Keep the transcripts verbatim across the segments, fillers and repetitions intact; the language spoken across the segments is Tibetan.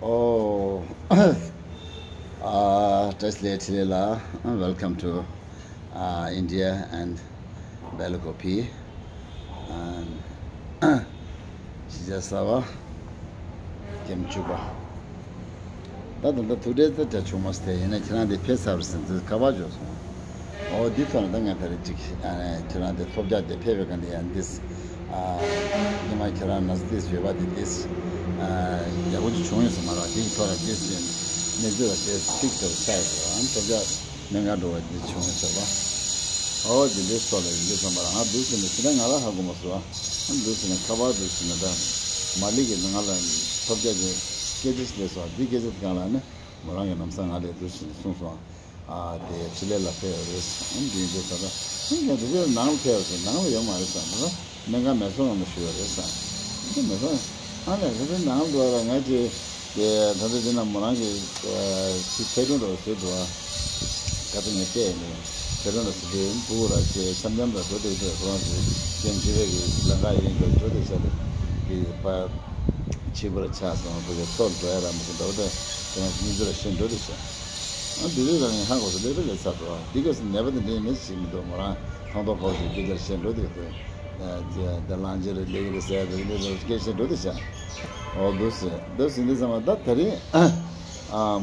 Oh, uh, translate ལ, welcome to, uh, India and Belakopi. And ཤི་ཇ་ས་བ་ཀེམ་བཅུ་པ། ད་ད་ད་ཐུགས་འདྲེ་ད་ད་ཆུང་མ་སྟེ་ཡིན་ན་ཁྱེད་རང་དེ་ཕེབས་ཚར་ཟིན་དུས་ཁ་པར་འབྱོར་སོང་། ཨོ་འདི་ཐོག་ནས་ད་ང་ད་རེ་ཅིག་ཨ་ནི་ཁྱེད་རང་དེ་ཐོབ་རྒྱག་དེ་ཕེབས་པའི་ག་འདི་ཡང་འདིས་ཨ་ཉི་མ་ཁྱེད་རང་ན་ཚ་དེས་ཡོད་པ་དེ་དེས་ཨ་ཡག་པོ་ཅིག་བྱུང་ཡོད་ས་མ་རེད། དེའི་ཐོག་ལ་དེས་ཡིན་གནས་ཚུལ་ལ་དེས་ཚིག་ཐོག་ཆགས་ཡོད་ས་རེད། ཨ་ཐོབ་རྒྱག་སྨན་ཁང་འགྲོ་བ་འདི་བྱུང་ཡོད་ས་རེད། ཨོ་དེ་འདྲའི་ཐོག་ལ་ཡིན་འདི་བསམ་པ་རང་ང་འདུག་ཟེར་ནས་ཁྱེད་རང་ང་ལ་ཧ་གོ་མ་སོང་། ཨ་འདུག་ཟེར་ནས་ཁ་པར་འདུག་ཟེར་ནས་ད་མ་ལི་གིས་ང་ལ་ཐོབ་རྒྱག་གི་སྐད་ཆ་ཞིག་སླེབས་སོང་། འདི་སྐད་ཆ་དེ་གང་ལ་ནི་མོ་རང་གི་ལམ་སང་ང་ལ་འདུག་ཟེར་ནས་གསུངས་སོང་། ཨ་དེ་ཕྱི་ལས་ལ་ཕེབས་ཡོད་རེད། ཨ་འདི་འདི་ད་ལྟ་ཨ་ངས་འདི་ཚོའི་ནང་ལ་ཕེབས་ཡོད་རེད། ནང་ལ་ཡོད་མ་རེད་ཟེར། ད་ལྟ་སྨན་ཁང་མེ་སོང་ནང་ལ་བཞུགས་ཡོད་རེད་ཟེར། འདི་མེ་སོང་ཨ་ལས་ཁ་སང་ནང་ལ་འགྲོ་བ་ལ་ང་ཅིག་དེ་ད་ལྟ་འདི་ན་མོ་རང་གི་ཨ་ཅིག་ཐལ་སྒྲུང་འདྲ་བོ་བཟོས་འདུག་ཨ། ཁ་སང་ངས་བལྟས་ནས་ཐལ་སྒྲུང་འདྲ་བོ་བཟོས་ཏེ་སྤུ་གུ་ར་ཅིག་འཆམ་འཆམ་འདྲ་འགྲོ་འདུག་འདུག་ཁོ་རང་ཚོ་ཀེམ་བཅུ་པའི་གི་ལམ་ཁ་ཡིན་འགྲོ་འགྲོ་འདུག་ཤག་དེ་གི་པ། ཕྱི་པར་ཆགས་སོང་། ཕ་གི་ཚོར་འགྲོ་ཡ་ར་མ་གི་འདྲ་བོ་དེ་ཁྱེད་རང་གཉིས་ཚོ་ལ་ཤེས་འགྲོ་དེ་བྱ། ཨ་འདི་རེད་ར་ངས་ཧ་གོ་སོང་། ལེ་རེ་ལེ་ཚར་འགྲོ། འདི་ག་སི་ནད་པ་དེ་འདྲའི་མི་ཞིག་མི་འདུག་མོ་རང་ཐང་ཐོག་ཕོག་ཞིག་སྐད་ཆ་ཤེས་འགྲོ་དེ་དེ་དེ་ལང་ཅི་རེད་ལེ་གི་རེད་ཟེར་དེ་ལེ་རེ་སྐད་ཤེས་འགྲོ་དེ་བྱ། ཨོ་འདུག་སེ་འདུག་སེ་འདི་ཚང་མ་ད་དེ་རིང་ཨ་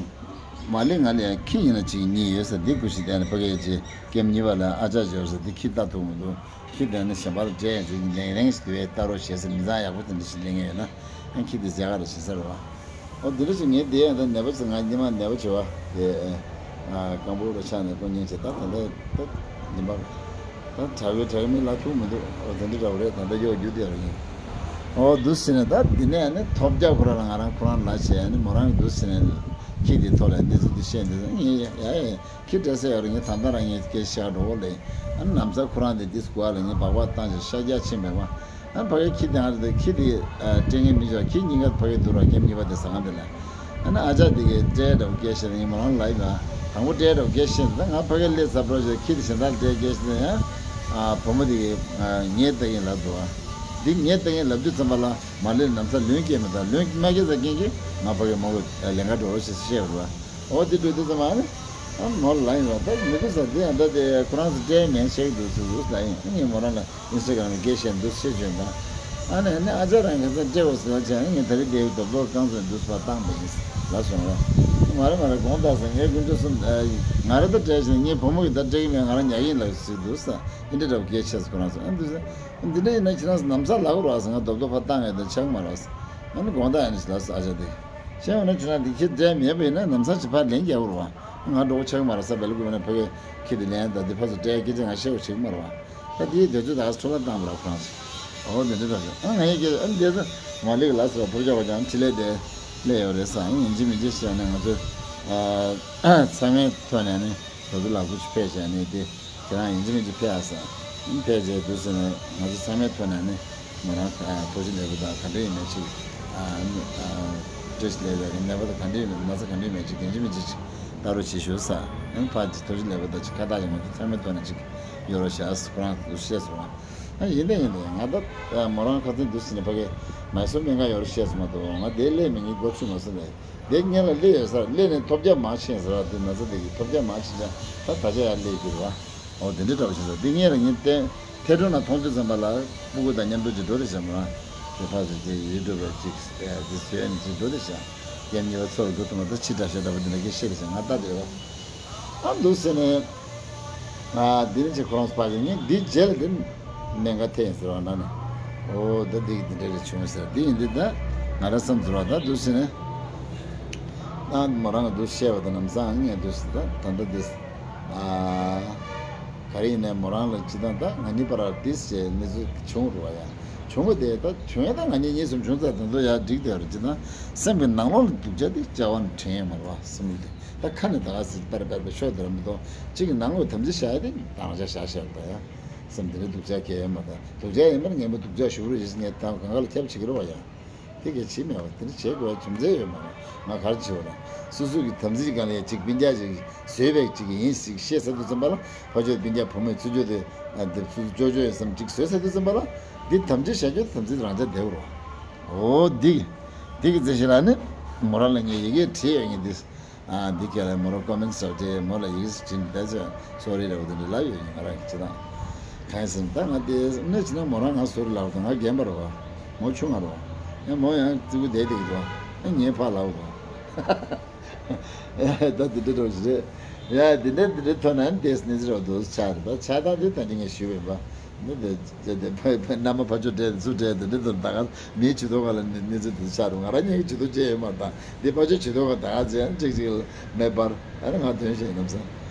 མ་ལེ་ང་ལེ་ཁྱི་ཡིན་ན་ཅིག་གཉིས་ཡོད་ས་འདི་ཀུ་ཤི་དེ་ནི་ཕ་གི་ཅིག་ཀེམ་གཉིས་པ་ལ་ཨ་ཅག་འབྱོར་ས་འདི་ཁྱི་ལྟ་ཐུབ་མི་འདུག་ཁྱི་དེ་ནི་གཞན་པར་སྤྲད་ཅིག་ལེང་ལེང་ཞིག་དེ་བས་ལྟ་རོགས་བྱེད་ཟེར། མི་ཚང་ཡག་པོ་དེ་འདྲ་ཞིག་ལེན་ངེས་ཡོད་ན་ཨ་ཁྱི་དེ་མཇལ་ཁ་རེ་བྱེད་ས་རེད་བ། ཨོ་དེ་འདྲ་ཞིག་ངས་དེ་ཡང་ད་ནད་པ་ཚོ་ང་ཉི་མ་ནད་པ་བྱེད་བ་དེ་ཨ་སྐམ་པོ་རུ་ཆགས་ནས་ཁོ་སྙིང་རྗེ། ད་ད་ལྟ་ད་ཉི་མ་ད་དྲག་གི་དྲག་གི་མི་ལ་ཐུག་མི་འདུག་ཨོ་དེ་འདྲ་འདྲ་བོ་རེད། ད་ལྟ་གཡོག་རྒྱུ་དེ་ཡང་ཡིན། ཨོ་འདུག་ཟེར་ནས་ད་འདི་ནས་ནི་ཐོབ་རྒྱག་ཁོ་ར་ལ་ང་རང་ཁོ་རང་ལ་བྱས་ནི་མོ་རང་གི་འདུག་ཟེར་ནས་ཁྱི་དེ་ཐོག་ལ་གནས་ཚུལ་དེ་བཤད་འདི་ངས་ཡ་ཡ། ཁྱི་སྤྲད་ས་ཡོད་རེད། ངས་ད་ལྟ་རང་ངས་སྐད་ཆ་འགྲོ་བོ་ལེ། ཨ་ནི་ལམ་སང་ཁོ་རང་དེ་དིས་གོ་བ་ལ་ངས་སྦག་སྦག་བཏང་བྱས་ཤ་རྒྱགས་ཕྱིན་པས་མ། ཨ་ཕ་གའི་ཁྱི་དེ་ང་རེད་དེ་ཁྱི་དེ་ཨ་སྤྲད་མཁན་མི་ཆོག་ཁྱི་གཉིས་ཀ་ཕ་གའི་འདུག་ར་ཀེམ་གཉིས་པ་དེ་ཟ་ཁང་དེ་ལ། ཨ་ནི་ཨ་ཅག་དེ་གའི་སྤྲད་འདྲ་བོ་སྐད་བཤད་ངས་མོ་རང་ལ་ཡིན་པ་དང་པོ་སྤྲད་འདྲ་བོ་སྐད་བཤད་ད་ང་ཕ་གའི་སླེབས་ཚར་བྲོ་བྱས་ཁྱི་དེ་གཞན་དག་སྤྲད་སྐད་བཤད་ཡང་ཨ་བུ་མོ་དེ་གའི་ངས་ལྟ་གིན་ལབ་འདུག་ཨ། འདི་ངས་ལྟ་གིན་ལབ་དུས་ཙམ་པ་ལ་མ་ལེ་ལམ་སང་ལོན་སྐྱེས་མི་དང་ལོན་མ་སྐྱེས་ས་རྐྱེན་གྱིས་ང་ཕ་གའི་མོ་གི་ལེན་ག་འགྲོ་རོགས་ཞེས་བཤད་པ་རེད་བ། ཨོ་དེ་འགྲོ་དུས་ཙམ་པ་ཨ་ནི་ཨ་མོ་ལ་ཡིན་པ་ད་མི་འདུག་ས་དེ་ཡང་ད་དེ་ཁོ་རང་ཚོ་སྤྲད་མེད་བཤད་ཀྱི་འདུག་ཟེར་འདུག་ལ་ཡིན། ངས་མོ་རང་ལ་ཨིན་སི་ཊ་གྷ་རམ་ལ་སྐད་བཤད་འདུག་ཟེར་བྱོན་དང་། ཨ་ནི་ཨ་ནི་ཨ་ཅག་རང་གི་ས་སྤྲད་འོ་ཟེར་བ་བྱས་ནས་ངས་ད་རེས་དེའི་རྡོབ་རྡོབ་རྐང་ཚོད་འདུག་སེ་ཕར་བཏང་པ་ཡིན་ལབ་སོང་ར། མ་རེད་མ་རེད་དགོངས་དག་ཟེར། ངའི་དཀོན་མཆོག་གསུམ་ང་རེ་ད་སྤྲད་བྱས་ངའི་བུ་མོ་གིས་ད་སྤྲད་ཀྱི་མེད། ང་རང་ཉལ་གྱིན་ལབ་ཟེར་འདུག་ས་འདི་འདྲ་འདྲ་བོ་སྐད་ཆས་སུ་ཁོ་རང་ཚོ་ཨ་འདུག་ས། འདི་འདྲ་ཡིན་ན་ཁྱེད་རང་ཚོ་ནམ་ས་ལག་རོགས་ཟེར། ང་རྡོབ་རྡོབ་ཕར་བཏང་ཡོད་དེ་ཆགས་མ་རོགས་ཟེར། ཨ་ནི་དགོངས་དག་ཡིན་ཞེས་ལབ་སོང་ཨ་ཅག་དེ། བྱས་ཡོང་ན་ཁྱེད་རང་འདི་ཁྱེད་སྤྲད་མེད་པ་ཡིན་ན་ནམ་ས་ཅིག་ཕར་ལེན་རྒྱག་རོགས། ང་འགྲོ་གི་ཆགས་མ་རེད་ས་བེ་ལ་ཀུ་མ་ན་ཕ་གི་ཁྱེད་དེ་ལེན་ད་འདི་ཕར་ཚུར་སྤྲད་སྐད་ཆ་ང་བཤད་གོ་ཆིག་མ་རོགས། ད་འདིའི་དུས་ཚོད་ད་ག་ཚོད་ལ་བཏང་བ་ར་ཁོ་རང་ཚོ། ཨོ་དེ་འདྲ་རེད། ཨ་ང་ཡི་སྐད་ཨ་འདི་ཚོ་མ་ལིག་ལ་ཟེར་བ་ཕུར་ཅོག་པ་ཅང་ཕྱི་ལས་དེ་སླེབས་ཡོད་རེད་ས། ཨ་ཡིན་གཅིག་མིན་གཅིག་བྱས་ནས་ང་ཚོས་ཚང་མའི་ཐོག་ནས་ནི་དོ་དོ་ལག་པོ་ཅིག་ཕེབས་བྱས་ནས་དེ། ཁྱེད་རང་ཡིན་གཅིག་མིན་གཅིག་ཕེབས་ཨ་ས། ཕེབས་རྗེས་དུས་ཟིན་ནས་ང་ཚོ་ཚང་མའི་ཐོག་ནས་ནི་མོ་རང་ཐོག་ཞི་ལས་པ་དང་ག་འདྲ་ཡིན་མེད་ཅིག་བཀྲ་ཤིས་ལས་པའི་ནད་པ་དང་ག་འདྲ་ཡིན་མེད་ན་ཚ་ག་འདྲ་ཡིན་མེད་ཅིག་ཡིན་གཅིག་མིན་གཅིག་ཅིག་ལྟ་རོགས་བྱེད་ཞུ་ས། ཨ་ནི་ཕར་ཅིག་ཐོག་ཞི་ལས་པ་དང་ཅིག་ཁ་བཏགས་ཀྱི་ང་ཚོ་ཚང་མའི་ཐོག་ནས་ཅིག་ཡོད་རོགས་བྱེད་ཨ་ས་ཁོ་རང་དུ་བཤད་སོང་ང་། ཨ་ཡིན་ད་ཡིན་ད་ང་ད་མོ་རང་ཁ་སང་དུས་ཟིན་ནས་ཕ་གི་མ་སོ་སྨན་ཁང་ཡོད་རོགས་བཤད་སོང་མ་གཏོགས་ང་དེ་སླེབས་མི་ཉིད་སྒོ་ཚུད་མ་སོང་ནས། དེ་སྔོན་ལ་སླེབས་ཡོད་ས་སླེབས་ནས་ཐོབ་རྒྱག་མ་ཕྱིན་ཟེར་བ་དེ་ན་ཚ་དེ་གི་ཐོབ་རྒྱག་མ་ཕྱིན་ཙང་ད་ད་ཆ་ཡར་སླེབས་ཀྱི་རེད་བ། འོ་དེ་འདྲའི་འདྲ་བ་ཞིག་ཟེར། དེ་སྔོན་ལ་ངས་བལྟས་ཐལ་སྒྲོན་ལ་མཐོང་དུས་ཙམ་པ་ལ་སྤུ་གུ་དང་མཉམ་དུ་ཅིག་འགྲོ་རེད་བྱ་མོ་རང་དེ་ཕ་ཟེར་དེ་ཡུལ་འགྲོ་བའི་ཅིག་དེ་བཟོས་ནས་ཅིག་འགྲོ་རེད་བྱ། རྒྱབ་གཉིས་པ་ཚོར་འགྲོ་ཐུབ་མ་ཐུབ་ཕྱི་དྲག་ཤ་འདྲ་བ་འདི་འདྲ་སྐད་བཤད་རེད་བྱ་ང་ལྟ་དེ་རེད་བ། ཨ་འདུག་ཟེར་ནས། ཨ་འདི་ནི་ཅིག་ཁོ་རང་ཚོ་ཕ་གི་ངས་འདི་རྗེས་ལ་འདི་སྨན་ཁང་ཐད་ཡིན་ཟེར་བ་ན་ནི། ཨོ་ད་འདི་འདི་འདྲ་རེ་བྱུང་ཟེར་འདི་ཡིན་འདི་ད་ང་རང་བསམ་ཚོར་བ་ད་འདུག་ཟེར་ནས། ཨ་མོ་རང་གི་འདུག་བཤད་པ་ད་ནམ་སང་ངས་འདུག་ཟེར་ད་ད་ལྟ་འདི། ཨ་ག་རེ་ཡིན་ནས་མོ་རང་ལ་ཅི་ད་ད་ང་གཉིས་བར་འདི་ཟེར་གནས་ཚུལ་བྱུང་རུ་བ་ཡ་བྱུང་བ་དེ་ད་བྱུང་ཡ་ད་ང་གཉིས་གཉིས་སུ་བྱུང་ཚར་ད་ཚོ་ཡ་འགྲིག་དེ་རེད་ཅི་ད་སེམས་ཀྱི་ནང་ལོགས་ལ་སྡུག་ཅག་འདི་བྱ་བ་ནི་དྲན་ཡོད་མ་རེད་བ་སེམས་ལ་དེ། ད་ཁ་ནས་ད་ག་ཟེར་པར་པར་པར་ཤོར་དེ་ར་མི་གཏོང་། གཅིག་གི་ནང་ལོགས་དམ་ཚིག་བཞག་ཡ་དེ་དང་བཞག་བཞག་བཞག་ད་ཡ། སེམས་དེ་རིང་སྡུག་ཅག་གས་མ་ད་སྡུག་ཅག་ཡིན་པར་ངན་པ་སྡུག་ཅག་ཞུགས་རོགས་ཡིན་ངས་ད་གང་ག་ལ་ཁྱབ་བྱེད་ཀྱི་རེད་བ་ཡ། དེ་གས་བྱེད་མེད་བ་དེ་འདྲ་བྱེད་དགོས་བ་རྒྱུ་མཚན་ཡོད་མ་རེད། ང་ག་རེ་བྱེད་བ་ན་སོ་སོ་གི་དམ་ཚིག་སྒང་ལ་ཡ་གཅིག་སྤུན་ཀྱག་ཅིག་བཟོས་པའི་གཅིག་ཡིན་ཞིག་ཤེས་ས་དུས་ཙམ་པ་ལ་ཕ་ཆོས་སྤུན་ཀྱག་བུ་མོས་ཚུར་ཆོས་དེ་དེ་ཚུར་ཅོ་ཅོ་ཡིན་བསམ་གཅིག་བཟོས་ས་དུས་ཙམ་པ་ལ་འདི་དམ་ཚིག་བཞག་རྒྱུ་དམ་ཚིག་རང་ཅག་བདེ་བོ་རེད་བ། འོ་འདི། དེ་གི་རྩེ་ཞིག་ལ་ནི། མོ་རང་ལ་ངས་ཡི་གེ་བྲིས་ཡོད་ངས་འདི། ཨ་འདི་ག་ལ་མོ་རང་ཀོ་མེན་སོགས་བྲིས་མོ་ལ་ཡི་གེ་བྲིས་ནས་ད་ཚོད་སོ་རི་རེ་བ་དེ་འདྲ་ལབ་ཡོད་ངས་ང་རང་གི་བྱེད་སྟངས། གང་ཡིན་ཟེར་ན་ད་ང་དེ་གནས་བྱས་ན་མོ་རང་ང་སོ་རི་ལབ་དང་ང་རྒན་པ་རེད་བ། མོ་ཆུང་ང་རེད་བ། ཡང་མོ་ཡང་ཙི་གུ་བསྡད་བསྡད་ཀྱི་འདུག་ཨ་ངས་ཕར་ལབ་དང་། ད་འདི་འདྲ་འགྲོ་ཞིག་རེད། ཡ་འདི་འདྲ་འདི་འདྲ་ཐོན་ན་འདས་ནི་ཟེར་བ་འདུག་ཆགས་རེད་ད་ཆགས་སྟངས་འདི་ད་ནི་ངས་ཞུས་པ་ཡིན་པ། འདི་འདི་འདི་འདི་ཕ་ཕ་མནའ་མ་ཕ་ཆོས་འདྲ་ཚུ་འདྲ་འདི་འདྲ་འདི་ད་ག་མིའི་ཇུས་གཏོགས་ག་ལ་ནི་ནི་ཚོ་འདི་ཆགས་རུང་ང་རང་ཉིད་ཀྱི་ཇུས་གཏོགས་བྱས་ཡོད་མ་ད་འདི་ཕ་ཆོས་ཇུས་གཏོགས་ག་ད་ག་ཚེ་ཡང་གཅིག་གཅིག་ལ་མེ་འབར་ཨ་རེ་ང་དོན་བཤད་ཡིན་ནམ་ས།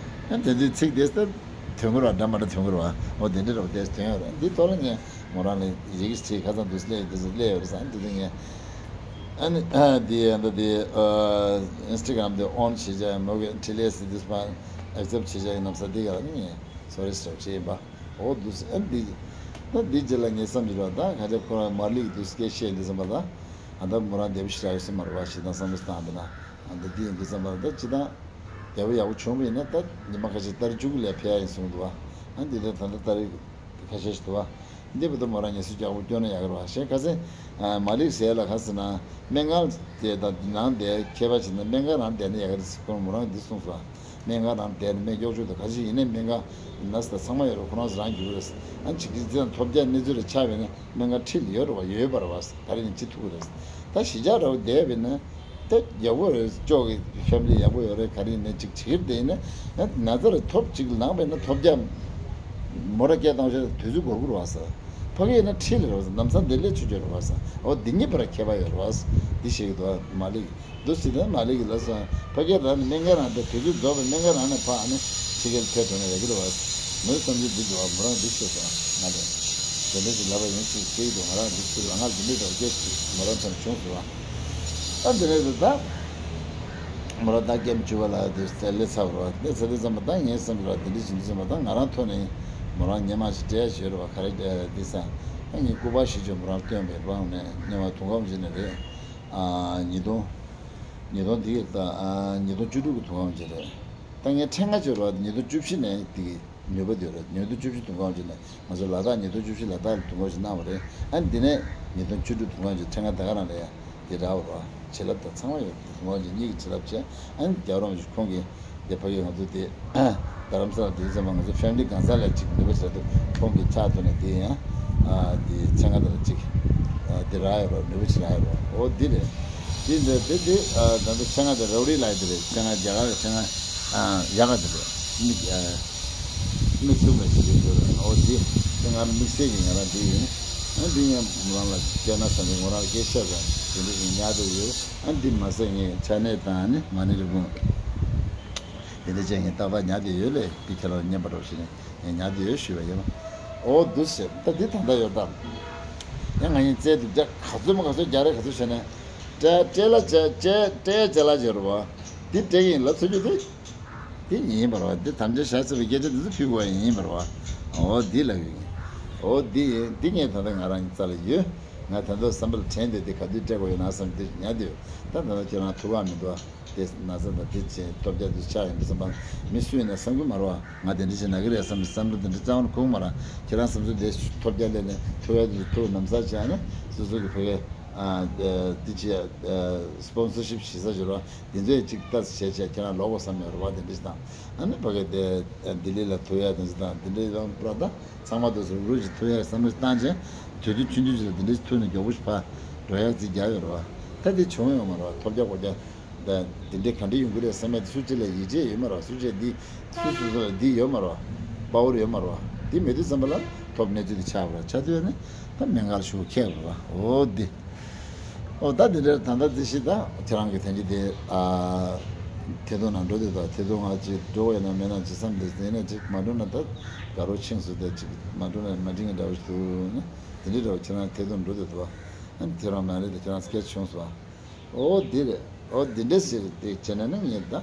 ཡང་དེ་ཚོའི་ཚིག་འདི་ད་དོན་གོ་ར་འདྲ་མ་འདྲ་དོན་གོ་ར་འོ་དེ་འདྲ་ར་འདི་དོན་ཡོད་ར་འདི་ཐོག་ལ་ངས་མོ་རང་ལ་ཡི་གེ་ཅིག་ཁ་སང་འདུག་སླེབས་འདི་ཚོ་སླེབས་ཡོད་ར་ས་འདི་ཚོ་ངས། ཨ་ནི་ཨ་འདི་ཨ་འདི་འདི་ཨ་ཨིན་སི་ཊ་གྷ་རམ་འདི་ཨོན་བྱེད་བྱ་མོ་གི་ཊི་ལི་ཨེ་སི་འདི་སྤ་ཨེག་སེབ་བྱེད་བྱ་ཡིན་ནམ་ས་འདི་ག་ལ་ནི་ངས་སོ་རི་སི་ཊོབ་བྱེད་ཡིན་པ། འོ་འདུག་ཨ་འདི་ད་འདི་རྗེས་ལ་ངས་བསམ་གྱི་རོགས་ད་ག་ཅག་ཁོ་རང་མར་ལི་གི་འདུག་སྐད་བཤད་འདི་བསམ་པ་ད་ཨ་ད་མོ་རང་བདེ་པོ་ཞིག་རག་ཡོད་སེམས་མ་རེད་བ་ཞེ་སྡང་བསམ་བློ་བཏང་འདི་ན་ཨ་ད་འདི་ཡིན་འདི་བསམ་པ་ད་ཅི་ད་བདེ་པོ་ཡག་པོ་བྱུང་བ་ཡིན་ན་ད་ཉི་མ་ཁ་ཤས་ཏ་རིག་བཅུ་དགུ་ལ་ཕེབས་ཡ་ཡིན་གསུངས་འདུག་བ། ཨ་འདི་ད་ད་ད་ཏ་རིག་ཁ་ཤས་ཤིག་འདུག་བ། འདི་བར་དུ་མོ་རང་ངལ་གསོ་རྒྱག་པོ་སྐྱོན་ན་ཡག་གི་རེད་བ། གཞན་ཁ་སང་མ་ལིག་ཟེར་ལ་ཁ་སང་ན་སྨན་ཁང་དེ་དང་ནང་དེ་ཁྱད་པར་ཕྱིན་ན་སྨན་ཁང་ནང་བསྡད་ན་ཡག་གི་རེད་ཟེར་ཁོང་མོ་རང་འདི་གསུངས་སོང་། སྨན་ཁང་ནང་བསྡད་ནས་སྨན་སྐྱོག་བཅུག་དང་ག་ཅི་ཡིན་ནའི་སྨན་ཁང་ནས་ད་ཚང་མ་ཡོད་རེད། ཁོ་རང་ཚོ་རང་རྒྱུག་གི་རེད། ཨ་ཅིག་ཅིག་ཙམ་ཐོབ་རྒྱག་གནས་ཚུལ་རེ་ཆགས་པས་ན་སྨན་ཁང་ཁྲིད་ལ་ཡོད་རེད་བ། ཡོད་པ་རེད་བ། ག་རེ་ཡིན་ཅི་ཐུག་གི་རེད། ད་གཞིས་ཆགས་འདྲ་བོ་བསྡད་པས་ན། ད་ཡག་པོ་རེད། ཅོག་གི་ཕེ་མི་ལི་ཡག་པོ་ཡོད་རེད། ག་རེ་ཡིན་ནའི་ཅིག་བྱེད་ཀྱི་རེད། དེ་ཡིན་ན་ན་ཚ་རེ་ཐོབ་ཅིག་ལངས་པས་ན་ཐོབ་རྒྱག་མོ་ར་སྐད་བཏང་ཤོག་དུས་ཚོད་འགོར་གི་རེད་བ་ཟེར། ཕ་གི་ཡིན་ན་ཁྲིད་ལ་རེད་བ་ཟེར། ལམ་སང་བདེ་ལེགས་ཆོས་སྐྱོང་རེད་བ་ཟེར། འོ་འདི་གཉིས་བར་ཁྱད་པར་ཡོད་རེད་བ་ཟེར། འདི་བཤད་ཀྱི་འདུག་བ་མ་ལིག་འདུག་སེ་དེ་མ་ལིག་གི་ལབ་སོང་། ཕ་གིར་རང་ནས་སྨན་ཁང་རང་དེ་དུས་ཚོད་རྫོགས་པའི་སྨན་ཁང་རང་ནས་ཕར་ཨ་ནི་ཕྱི་རྒྱལ་ཕེབས་འགྲོ་ན་ཡག་གི་རེད་བ། མོའི་བསམ་ཚུལ་འདི་འདུག་བ། མོ་རང་འདི་བཤད་སོང་ང་ལ། དེ་འདྲ་ཞིག་ལབ་པ་ཡིན་ཞེས་བཤད་ཀྱི་འདུག་ང་རང་འདི་ཚོའི་ལ་ང་འདི་འདྲ་འདྲ་བོ་སྐད་ཞིག་མོ་རང་ཚོར་བྱུང་སོང་བ། ཨ་འདི་འདྲ་འདུག་ད། མོ་རང་ད་སྐྱེམས་བཅུ་པ་ལ་དེ་སླེབས་ཚར་བ་རེད་བ། སླེབས་ཚར་དུས་ཙམ་པ་ད་ངའི་བསམ་གྱི་རེད་བ། འདི་འདྲ་ཞིག་འདུག་ཙམ་པ་ད་ང་རང་ཐོག་ནས་མོ་རང་སྔོན་མ་ཞིག་སྤྲད་ཡ་ཞིག་ཡོད་རེད་བ། ག་རེ་འདི་ས་ད་ངའི་སྐུ་པར་ཞིག་ཅིག་མོ་རང་སྟོན་པའི་རང་ནས་སྔོན་མ་དུང་སྒམ་ཞིག་ནས་རེད། ཨ་ཉིས་སྟོང་། ཉིས་སྟོང་འདི་གི་ད་ཨ་ཉིས་སྟོང་བཅུ་དྲུག་གི་དུང་སྒམ་ཅིག་རེད། ད་ངས་ཕྲེང་ང་ཅིག་རེད་བ། ཉིས་སྟོང་བཅུ་བཞི་ནས་འདི་གི་ནུས་པ་འདི་རེད། ཉིས་སྟོང་བཅུ་བཞི་དུང་སྒམ་ཅིག་ནས་ང་ཚོ་ལ་དྭགས་ཉིས་སྟོང་བཅུ་བཞི་ལ་དྭགས་ལ་དུང་སྒམ་ཅིག་གནང་བ་རེད། ཨ་འདི་ནས་ཉིས་སྟོང་བཅུ་དྲུག་དུང་སྒམ་ཅིག་ཕྲེང་ང་ད་ག་རང་རེད་ཡ། འདི་རག་པ་རེད་བ། བྱིན་རླབས་དང་ཚང་མ་ཡོད། དུང་སྒམ་ཅིག་གཉིས་ཀྱི་བྱིན་རླབས་བྱས། ཨ་ནི་རྒྱལ་བ་རིན་པོ་ཆེ་ཁོང་གིས་དེ་ཕ་གི་ང་ཚོ་དེ་རྡ་རམ་ས་ལ་དེ་ཙམ་མ་ང་ཚོ་ཕེ་མི་ལི་གང་ས་ལ་ཅིག་ནུས་པ་བྱས་འདུག་ཁོང་གི་ཕྱག་ཐོག་ནས་དེ་ཡང་ཨ་དེ་ཕྲེང་ང་དེ་ལ་ཅིག་ཨ་དེ་རག་ཡོད་རེད། ནུས་པ་ཅིག་རག་ཡོད་རེད། འོ་དེ་རེད། དེ་འདྲ་དེ་དེ་ཨ་ད་ལྟ་ཕྲེང་ང་དེ་རབ་རིབ་ལ་དེ་རེད། ཕྲེང་ང་རྒྱ་གར་ཕྲེང་ང་ཨ་ཡག་ག་དེ་རེད། མིག་ཨ་མིག་བཙུམ་ལ་ཅིག་ཡོད་རེད། འོ་དེ་དེ་ང་རང་དམིགས་བསལ་གྱི་ང་རང་དེ་ཡིན། ཨ་འདི་ཡང་མོ་རང་ལ་སྤྲད་ན་བསམ་པའི་མོ་རང་ལ་སྐད་ཆ་དང་དེ་འདྲ་ཞིག་ཉར་དུ་ཡོད། ཨ་འདི་མ་ཟད་ངས་ཕྱག་ནས་དང་ནི་མ་ཎི་རེ་སྒོང་དེ་འདྲ་བྱས་ངས་ཏག་ཏག་ཉར་དུ་ཡོད་ལས། འདི་ཁྱེད་རང་ལ་སྙན་པ་འདྲ་བོ་ཞིག་ནས་ངས་ཉར་དུ་ཡོད་ཞུས་པ་ཡིན། འོ་འདུག་ཟེར། ད་འདི་ད་ལྟ་ཡོད་དམ། ཡང་ང་ཡིན་བཙལ་དུ་རྒྱ་ག་ཚོད་མ་ག་ཚོད་རྒྱ་རེ་ག་ཚོད་བྱས་ནས་སྤྲད་སྤྲད་ལ་བྱས་སྤྲད་སྤྲད་བྱས་ལ་བྱས་རུ་བ། འདི་སྤྲད་ཡིན་ལབ་ཚོད་རྒྱུ་དེ། དེ་ཡིན་པར་བ། འདི་དམ་བཅའ་བཞག་ཚར་བའི་སྐད་ཆ་འདི་ཚོ་ཕུལ་དགོས་ཡིན་པར་བ། འོ་འདི་ལབ་ཡོད། འོ་འདི་ཡིན། འདི་ངས་ད་ལྟ་ང་རང་རྩ་ལ་ཡོད། ང་ད་ལྟ་བསམ་པ་ལ་དྲན་བསྡད་དེ་ག་དུས་སྤྲད་དགོས་ཡོད་ན་བསམ་འདི་ཉར་དུ་ཡོད། ད་ད་ལྟ་ཁྱེད་རང་ཐུག་ག་མི་འདུག་བ། དེ་ན་ཚ་དང་དེ་བྱས་ཐོབ་རྒྱ་དུ་ཆགས་ཡིན་པ་བསམ་པ་མི་སུ་ཡིན་ན་བསམ་གི་མ་རེད་བ། ང་དེ་འདྲ་བྱས་ན་གི་རེད་བསམ་བསམ་བློ་དེ་འདྲ་རྩ་བ་ནས་འཁོར་གི་མ་རེད། ཁྱེད་རང་བསམ་ཚུལ་དེ་ཐོབ་རྒྱ་ལས་ནས་ཐུག་ཡ་དུ་ཐུག་ནམ་ས་བྱས་ནས་སོ་སོ་གི་ཕ་གི་ཨ་དེ་བྱས་སི་པོན་སར་ཤིབ་བྱེད་ས་བྱེད་རོགས། དེ་ཚོས་ཅིག་ལྟ་བྱས་བྱས་ཁྱེད་རང་ལོག་གོ་བསམ་ཡོད་རེད་བ། དེ་འདྲ་ཞིག་དང་ཨ་ནི་ཕ་གི་དེ་ལྡི་ལི་ལ་ཐུག་ཡ་དེ་ཚོ་དང་དེ་འདྲ་ཡང་པུ་ར་ད་ཚང་མ་དེ་ཚོ་རུ་ཅིག་ཐུག་ཡ་བསམ་བློ་བཏང་བྱས་དུས་ཚོད་ཆུང་ཆུང་ཅིག་ལ་དེ་འདྲ་ཞིག་ཐུག་ནས་མགྱོགས་པོ་ཞིག་ཕར་འགྲོ་ཡ་རྩིས་རྒྱག་ཡོད་རེད་བ། ད་དེ་བྱུང་ཡོད་མ་རེད་བ། ཐོབ་རྒྱ་སྐོར་རྒྱ་ད་དེ་འདྲའི་ག་འདྲ་ཡོང་གི་རེད་བསམ་ཡ་དེ་སུ་གཅིག་ལ་ཡིད་ཆེས་ཡོད་མ་རེད་བ། སུ་གཅིག་འདི་སུ་སུ་སུ་ལ་འདི་ཡོད་མ་རེད་བ། པ་ཝར་ཡོད་མ་རེད་བ། འདི་མེད་དུས་ཙམ་པ་ལ་ཐོབ་གནས་ཚུལ་དེ་ཆགས་པ་རེད། ཆགས་དུས་ཨ་ནི་ད་སྨན་ཁང་ལ་ཞུ་ཁྱེར་བ་རེད་བ། འོ་འདི། ཨོ་ད་འདི་འདྲར་ད་ལྟ་རྩིས་གཞི་ད་ཁྱེད་རང་གི་དོན་གྱི་དེ་ཨ་ཐད་གཏོང་ནང་འགྲོ་དེ་དང་ཐད་གཏོང་ང་ཅིག་འགྲོ་བས་ན་མེད་ན་ཅི་བསམ་དེ་དེ་ནས་ཅིག་མ་འགྲོ་ན་ད་དགའ་རོགས་ཆིངས་སུ་དེ་ཅིག་མ་འགྲོ་ན་མ་འགྲིག་ངེས་འདྲ་བོ་ཞིག་འདུག་ན་དེ་འདྲའི་འདྲ་བོ་ཁྱེད་རང་ཐད་གཏོང་འགྲོ་དེ་དུ་བ། ཨ་ནི་ཁྱེད་རང་མ་རེད་དེ་ཁྱེད་རང་སྐད་བྱུང་སོང་། ཨོ་འདི་རེད། ཨོ་འདི་འདྲས་ཟེར་དེ་བྱས་ན་ནི་ངས་ད།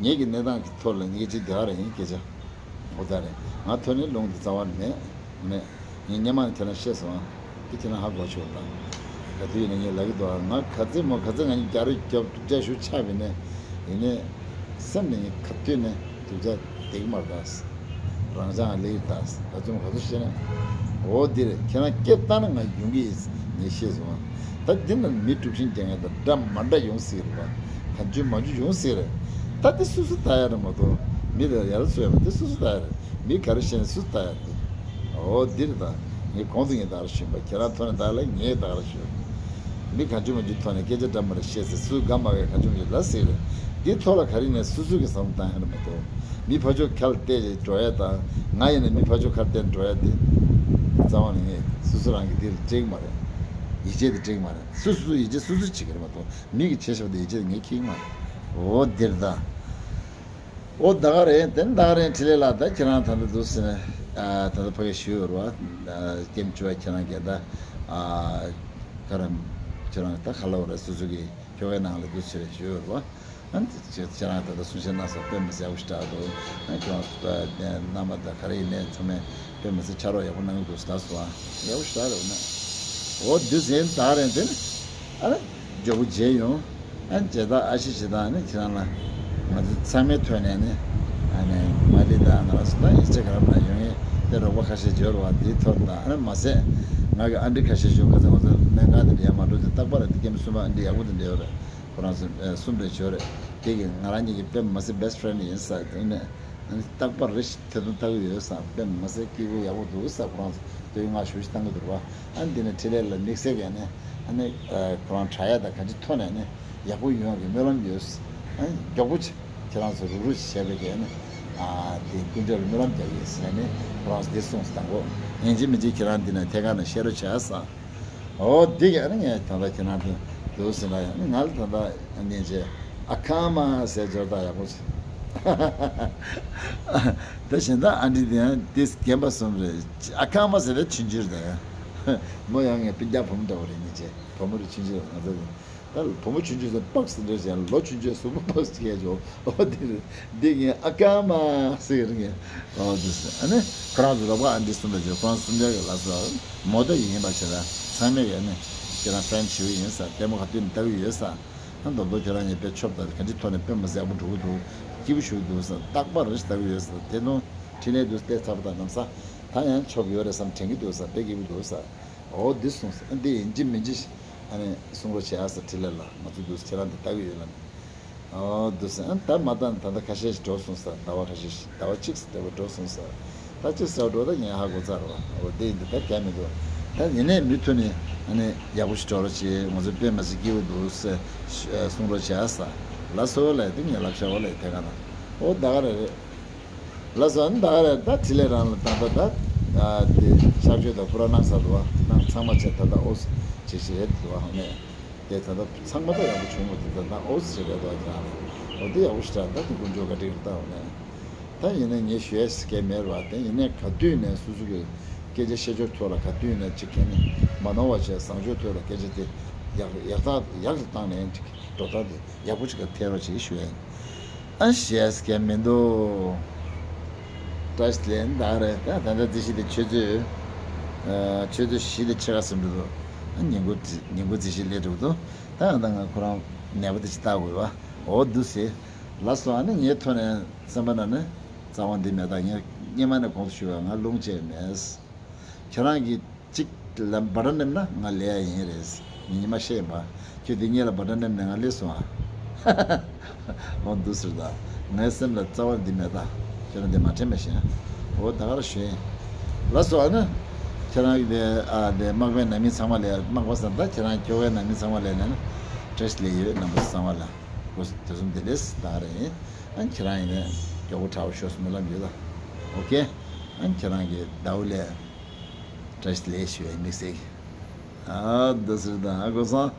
ངེད་ཀྱི་གནས་སྟངས་ཀྱི་ཐོག་ལ་ངེད་ཀྱི་དེ་ག་རེ་ཡིན་སྐད་ཆ། འོ་ད་རེད། ང་ཐོན་ནས་ལུང་དེ་རྩ་བ་ནས་མེད། མེད། ངས་སྔོན་མ་ནས་ཁྱེད་རང་བཤད་སོང་ཨ། དེ་ཁྱེད་རང་ཧ་གོ་ཆོག་དང་། ག་དུས་ཡིན་ན་ངས་ལབ་ཀྱི་འདུག་ཨ། ང་ག་ཚོད་མོ་ག་ཚོད་ང་གཉིས་རྒྱ་རུ་རྒྱབ་སྡུག་ཅག་ཞུ་ཆགས་པས་ནས། ཡིན་ནས། སེམས་ནས་ངས་ག་དུས་ནས་སྡུག་ཅག་བསྡད་ཀྱི་མ་རེད་ད། རང་ཅག་ང་ལེགས་ཡོད་ད། ག་ཚོད་མོ་ག་ཚོད་བཤད་ན། འོ་འདིར་ཁྱེད་རང་སྐད་བཏང་ན་ང་ཡོང་གི་ཡིན། ངས་ཤེས་སོང་། ད་འདི་ན་མི་དཀྲུག་ཤིང་རྒྱག་མཁན་དང་འདྲ་མ་འདྲ་ཡོང་སྲིད་རེད་པ། གང་བྱུང་མང་བྱུང་ཡོང་སྲིད་རེད། ད་འདི་སོ་སོ་ལྟ་ཡ་རེད་མ་གཏོགས། མི་ལ་ཡར་བཟོ་ཡ་མ་འདི་སོ་སོ་ལྟ་ཡ་རེད། མི་ག་རེ་བཤད་ན་སུས་ལྟ་ཡ་རེད། འོ་འདིར་ད་ངས་གོང་དུ་ངས་ད་ག་རེ་ཞུས་པ། ཁྱེད་རང་ཐོག་ནས་ད་ག་རེ་ངས་ད་ག་རེ་ཞུས། མི་གང་བྱུང་མང་བྱུང་ཐོག་ནས་སྐད་ཆ་འདྲ་མ་འདྲ་བཤད་ཚེ་སུས་དགའ་མ་དགའ་གང་བྱུང་མང་བྱུང་ལབ་སྲིད་རེད། འདི་ཐོག་ལ་ག་རེ་ནས་སོ་སོ་གི་བསམ་བློ་བཏང་ཡ་རེད་མ་གཏོགས། མི་ཕར་ཕྱོགས་ཁ་ལ་བལྟས་འགྲོ་ཡ་དང་། ང་ཡིན་ན་མི་ཕར་ཕྱོགས་ཁ་ལ་བལྟས་འགྲོ་ཡ་དེ་རྩ་བ་ནས་ངས་སོ་སོ་རང་གི་དེ་ལ་འགྲིག་མ་རེད། ཡིད་ཆེས་དེ་འགྲིག་མ་རེད། སོ་སོ་ཡིད་ཆེས་སོ་སོ་བྱེད་ཀྱི་རེད་མ་གཏོགས། མི་གིས་བྱས་བཞག་པ་དེ་ཡིད་ཆེས་དེ་ངས་འཁྱེར་གྱི་མ་རེད། འོ་འདིར་ད། འོ་ད་ག་རེད། དེ་ད་ག་རེད། འཕྲིན་ལས་ལགས། ད་ཁྱེད་རང་ད་ལྟ་འདུག་ཟེར་ནས། ཨ། ད་ལྟ་ཕ་གི་ཞུས་ཡོད་རེད་པ། ཨ། ཀེམ་བཅུ་བ་ཁྱེད་རང་གིས་ད། ཨ། ག་རེ། ཁྱེད་རང་ད་ག་ལབ་རེད། སོ་སོ་གི་ཁྱོ་གའི་ནང་ལ་འདུག་ཟེར་ཞུས་ཡོད་རེད་པ། ཨ། ཁྱེད་ཁྱེད་རང་ད་ལྟ་གསུང་བཤད་གནང་སོང་། དཔེ་མི་སྲིད་ཡག་པོ་ཞེ་དྲག་འདུག་ཨ། ཁྱེད་རང་ཚོ་ད་རྣམ་པ་ད་ག་རེ་ཡིན་ནའི་ཚང་མས་དཔེ་མི་སྲིད་ཕྱག་རོགས་ཡག་པོ་གནང་གི་འདུག་ཟེར་ལབ་སོང་། ཨ། ཡག་པོ་ཞེ་དྲག་རེད་པ། ཨ་ནི། འོ་དུས་ཟིན་ད་ག་རེད། དེ་ནི། ཨ་ནི། མགྱོགས་པོ་མཇལ་ཡོང་། ཨ་ནི་མཇལ་དར་ཨ་ཤི་ཞིག་དང་། ཨ་ནི་ཁྱེད་རང་ལ་ང་ཚོ་ཚང་མའི་ཐོག་ནས་ནི། ཨ་ནི་མ་ལི་དང་ང་རང་ཚོ་ད་ཡིག་ཆ་ག་རེ་མ་ཡོང་ངེས་དེ་རོགས་པ་ཁ་ཤས་འབྱོར་བ་དེའི་ཐོག་དང་། ཨ་ནི་མ་ཟད་ང་གི་ཨ་འདྲི་ཁ་ཤས་བྱུང་། ཁ་སང་ང་ཚོ་སྨན་ཁང་དེ་འདྲ་ཡར་མར་འགྲོ་དུས་རྟག་པར་དེ་ཀེམ་གསུམ་པ་ཨ་འདྲི་ཡག་པོ་དེ་འདྲ་ཡོད་རེད། ཁོ་རང་ཚོ་གསུམ་རེ་བྱོས་རེད། དེ་གིས་ང་རང་གཉིས་ཀྱི་དཔེ་མ་སྲིད་best friend ཡིན་ས་དེ་ནས། ཨ་ནི་རྟག་པར་རེ་ཞིག་ཐེ་ཚོམ་ལྟ་གི་ཡོད་ས། དཔེ་མ་སྲིད་སྐྱིད་པོ་ཡག་པོ་འདུག་ས། ཁོ་རང་ཚོ་ལྟོས་ཡོད་ང་ཞུ་ཞིག་བཏང་གི་འདུག་པ། ཨ་ནི་དེ་ནས་འཕྲིན་ལས་ལགས་དམིགས་བསལ་གྱི་ཨ་ནི། ཨ་ནི་ཁོ་རང་དྲག་ཡ་དང་གང་ཅི་ཐོག་ནས་ཨ་ནི་ཡག་པོ་ཡོང་ཡ་གི་སྨོན་ལམ་ཡོད། ཨ་ནི་མགྱོགས་པོ་ཅིག་ཁྱེད་རང་ཚོ་རུག་རུག་ཅིག་བྱས་པའི་གི་ཨ་ནི། ཨ། དེ་སྐུ་མདུན་ལ་སྨོན་ལམ་རྒྱག་གི་ཡིན་ཟེར་ནས་ཁོ་རང་ཚོ་དེ་གསུངས་སོང་། དང་པོ་ཡིན་གཅིག་མིན་གཅིག་ཁྱེད་རང་འདི་ནས་ཐད་ཀར་ནས་བཤད་རོགས་བྱས་ས། འོ་འདི་ག་ནི་ངས་ད་ལྟ་ཁྱེད་རང་དེ་འདུག་ཟེར་ན་ཡང་ང་ལ་ད་ལྟ་ཉན་བྱས་ཨ་ཁ་མ་ཟེར་སྦྱོར་དག་ཡག་པོ་བྱས། ད་གཞན་དག་ཨ་འདྲི་དེ་ཡང་དེ་རྒན་པ་གསུམ་རེད། ཨ་ཁ་མ་ཟེར་དེ་ཆུང་ཆུང་རེད་ད། ཡང་མོ་ཡང་ངའི་སྤུན་ཀྱག་བུ་མོ་འདྲ་བོ་རེད། ཉན་བྱས་བུ་མོ་རེད། ཆུང་ཆུང་རེད། ང་ཚོ་ད་བུ་མོ་ཆུང་ཆུང་ཚོ་པགས་འདྲ་བྱས། ལོ་ཆུང་ཆུང་གཟུགས་པོ་པགས་སྐྱེས་བྱུང་། འོ་དེ་རེད། འདི་ངས་ཨ་ཀ་མ་ཟེར་གི་རེད། ཨོ་དེ་ཟེར། ཨ་ནི་ཁོ་རང་ཚོ་རོགས་པ་ཨ་འདི་གསུམ་ལ་བརྗོད། ཁོ་རང་གསུམ་ཆར་གི་ལ་སོ་མོ་ད་ཡིན་པ་བྱས་ན་ཚང་མས་གི་ཨ་ནི་ཁྱེད་རང་friend་ཞིག་ཡིན་ས། ལྟད་མོ་ག་དུས་ནས་ལྟ་གི་ཡོད་ས། ཨ་མདོ་མདོ་ཁྱེད་རང་གཉིས་དཔེ་ཆོབ་ད་ག་འདྲི་ཐོག་ནས་དཔེ་མ་ཟད་ཡག་པོ་འགྲོ་གི་འདུག་སྐྱིད་པོ་ཞུ་གི་འདུག་ས། རྟག་པར་རེ་ཞིག་ལྟ་གི་ཡོད་ས། དེ་དུང་འཕྲིན་ལས་འདུག་བལྟས་ཚར་བ་དང་ལམ་སང་ད་ཡང་ཆོབ་ཡོད་རེད་བསམ་དྲན་གི་འདུག་ས། དཔེ་སྐྱིད་པོ་འདུག་ས། འོ་འདི་གསུངས་ས། ཨ་འདི་ཡིན་གཅིག་མིན་གཅིག་ཨ་ནི་གསུང་རོགས་བྱེད་ཨ་ས། འཕྲིན་ལས་ལགས། ང་ཚོ་འདུག་ཁྱེད་རང་འདི་ལྟ་གི་ཡོད་ལ་ནི། ཨོ་འདུག་སེ། ཨ་ད་མ་ད་ད་ལྟ་ཁ་ཤས་ཤིག་འགྲོ་སོང་ས། ཟླ་བ་ཁ་ཤས་ཤིག་ཟླ་བ་གཅིག་ཙམ་འགྲོ་སོང་ས། ད་གཅིག་ཙམ་འགྲོ་ད་ངས་ཧ་གོ་ཚར་བ། ཨོ་དེ་ཡིན་དུས་ད་གལ་མི་འདུག་ད་ཡིན་ནའི་མུ་མཐུད་ནས་ཨ་ནི་ཡག་པོ་ཞིག་འགྲོ་རོགས་བྱེད། ང་ཚོ་དཔེ་མ་སྲིད་སྐྱིད་པོ་འདུག་ཟེར་གསུང་རོགས་བྱེད་ཨ་ས། ལགས་སོ་ལགས། དེ་ངས་ལབ་བཞག་པ་ལགས། དེ་ག་ན། ཨོ་ད་ག་རེ་རེད། ལགས་སོ། ཨ་ནི་ད་ག་རེ་ད་འཕྲིན་ལས་རང་ལ་ད་ལྟ་ད་ཨ་དེ་ཕྱག་མཆོད་དང་པུ་ར་གནང་ཚར་འདུག་བ། གནང་ཚང་མ་བྱས་ད་ལྟ་ཨོ་ཙི་བྱེད་བྱེད་རེད་འདུག་བ། ཨ་ནི། དེ་ད་ལྟ་ཚང་མ་ད་ཡག་པོ་བྱུང་བ་དེ་ད་ལྟ་ཨོ་ཙི་བྱེད་རེད་འདུག་བ། ཁྱེད་རང་ལ་ཨོ་དེ་ཡག་པོ་ཞེ་དྲག་ད་དེ་དཀོན་མཆོག་བཀའ་དྲིན་རེད་ད། འོ་ནས་ད་ཡིན་ན་ངས་ཞུ་ཡས་སྐད་མེད་རེད་བ། དེ་ཡིན་ནའི་ག་དུས་ནས་སོ་སོ་གི་སྐད་ཆ་བཤད་ཕྱོགས་ཐོག་ལ་ག་དུས་ནས་ཅིག་ག་ནས་མ་ནོར་བ་བྱས། བཟང་ཕྱོགས་ཐོག་ལ་སྐད་ཆ་དེ་ཡག་ཡག་ཐག་ཡག་ཏུ་བཏང་ནས་ཅིག་འགྲོ་སྟངས་དེ་ཡག་པོ་ཅིག་ག་འཐེན་རོགས་བྱེད་ཞུ་ཡ་ཡིན། ཨ་ཞེས་སྐད་མི་འདུག་བཀྲ་ཤིས་བདེ་ལེགས། ད་རེད་ད། ད་ལྟ་རྩིས་གཞི་དེ་ཆུ་ཚོད། ཨ། ཆུ་ཚོད་བཞི་དང་ཕྱེད་ཀ་ཟིན་འགྲོ་འདུག་ཨ་ཉིན་གུང་ཉིན་གུང་རྩིས་གཞི་སླེབས་འགྲོ་འདུག་ད་ད་ང་ཁོ་རང་ནད་པ་དེ་ཅིག་ལྟ་དགོས་པ། འོ་འདུག་སེ། ལགས་སོ། ཨ་ནི་ངའི་ཐོག་ནས་སེམས་པ་ནང་ནས་རྩ་བ་འདི་མེད། ད་ངས་སྔོན་མ་ནས་གོང་དུ་ཞུས་པ། ང་རླུང་ཆེ་མེད། ཁྱེད་རང་གིས་གཅིག་ལ་འབའ་སྒྲ་སླེབས་ན་ང་ལས་ཡ་ཡིན་རེད། ངས་ཉི་མ་བཤད་ཡིན་པ། ཁྱོད་དེ་སྔོན་ལ་འབའ་སྒྲ་སླེབས་ནས་ང་སླེབས་སོང་ཨ། འོ་འདུག་ཟེར་ད། ངའི་སེམས་ལ་རྩ་བ་འདི་མེད་ད། ཁྱེད་རང་འདི་མ་དྲན་པ་བཞིན། འོ་ད་ག་རེ་ཞུ་ཡིན། ལགས་སོ། ཨ་ནི་ཁྱེད་རང་གི་དེ་ཨ་དེ་མག་པའི་ནང་མི་ཚང་མ་ལ། མག་པ་ཟེར་ད་ཁྱེད་རང་ཁྱོ་གའི་ནང་མི་ཚང་མ་ལ་ནས་ནི་བཀྲ་ཤིས་བདེ་ལེགས་ཡོད། རྣམ་པ་ཚང་མ་ལ་སྒོ་དེ་གསུམ་བདེ་ལེགས་ད་ག་རེ་ཡིན། ཨ་ཁྱེད་རང་ཡིན་ནས་མགྱོགས་པོ་དྲག་པོ་ཤོག་སྨོན་ལམ་ཡོད་ད། ཨོ་ཀེ། ཨ་ཁྱེད་རང་གི་ཟླ་བོ་ལས། བཀྲ་ཤིས་བདེ་ལེགས་ཞུ་བའི་དམིགས་བསལ་གྱི། ཨ་འདི་ཟེར་དང་ཨ་ཀོ་སང་།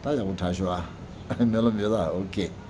ད་ཡག་པོ་དྲག་ཤོག་ཨ། སྨོན་ལམ་ཡོད་ད། ཨོ་ཀེ།